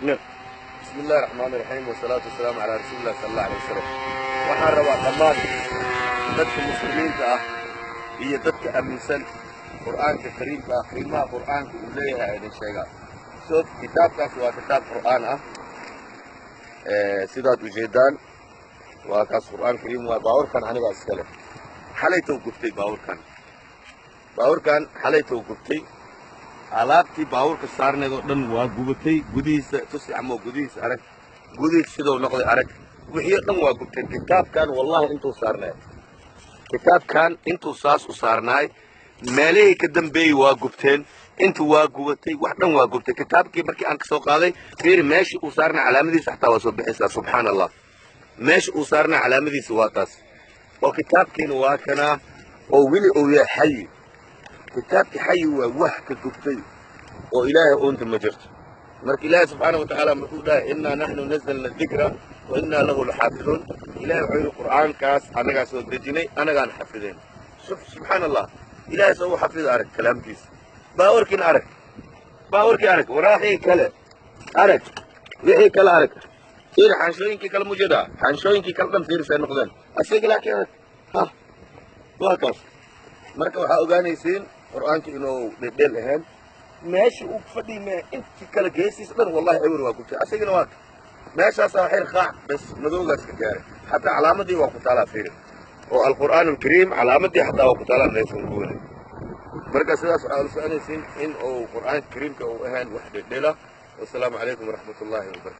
بسم الله الرحمن الرحيم، والصلاة والسلام على رسول الله صلى الله عليه وسلم. Waxaan rabaa dhammaan dadka Muslimiinta ah iyo dadka aaminsan Qur'aanka Kariimka ah, qiimaha Qur'aanka uu leeyahay idin sheegaa. So kitaabkaas waa kitaab Qur'aan ah, sidaad ujeedaan waa kaas, Qur'aan Kariim. Waa baawarkan anigaa iska leh. Xalaytou gubtay baawarkan, baawarkan xalaytou gubtay. Alaabtii baabuurka saarneed oo dhan waa gubatay. Gudihiisa tusi ama gudihiisa arag, gudihiisa siduu noqday arag. Wixii o dhan waa gubtay. Kitaabkan wallahi intuu saarnaay, kitaabkan intuu saas u saarnaay, meelihii ka dambeeyey waa gubteen, intu waa gubatay, wax dhan waa gubtay. Kitaabkii markii aan kasoo qaaday, fiiri meeshii uu saarnay, calaamadiisa xataa waa soo bixaysaa. Subxaan Allah, meesha uu saarnay calaamadiisa waa taas. Oo kitaabkiina waa kanaa, oo weli uu yahay xayi. Kitaabkii xayi waa, wax ka gubtay oo Ilaahay uunta ma jirto. Marka Ilaahay subxaana wa tacaala muxuu dhahay? إنا نحن نزلنا الذكر وإنا له لحافظون. Ilahay wuxuu yidhi: Qur'aankaas annagaa soo dejinay, annagaan xafideen. Subxaan Allah, Ilahay soo u xafida. Arag kalaamkiisa, baawarkiina arag, baawarkii arag, waraaxii kale arag, wixii kale arag. Fiiri xaanshooyinkii kale, mujeedaa xaanshooyinkii kale dhan, fiirisay noqdeen asiga. Laakiin arag, ha, waa kaas. Marka waxaa ogaanaysiin Qur'aanka inuu dhedheel ahayn. Meesha uu fadhiy me intii kale geesiisa dhan wallahi ewer waa gubtay. Asagana waa meeshaasaa xir qaac bas madowgaas ka gaaray. Xataa calaamadii waa ku taalaa, fiiri, oo القرآن الكريم calaamadii xataa waa ku taalaa meeshan guwanay. Marka sidaas waxaa ula soconaysiin in uu Qur'aanka Kariimka uu ahayn wax dhedhela. Wasalaamu calaykum waraxmat ullahi wabarakatu.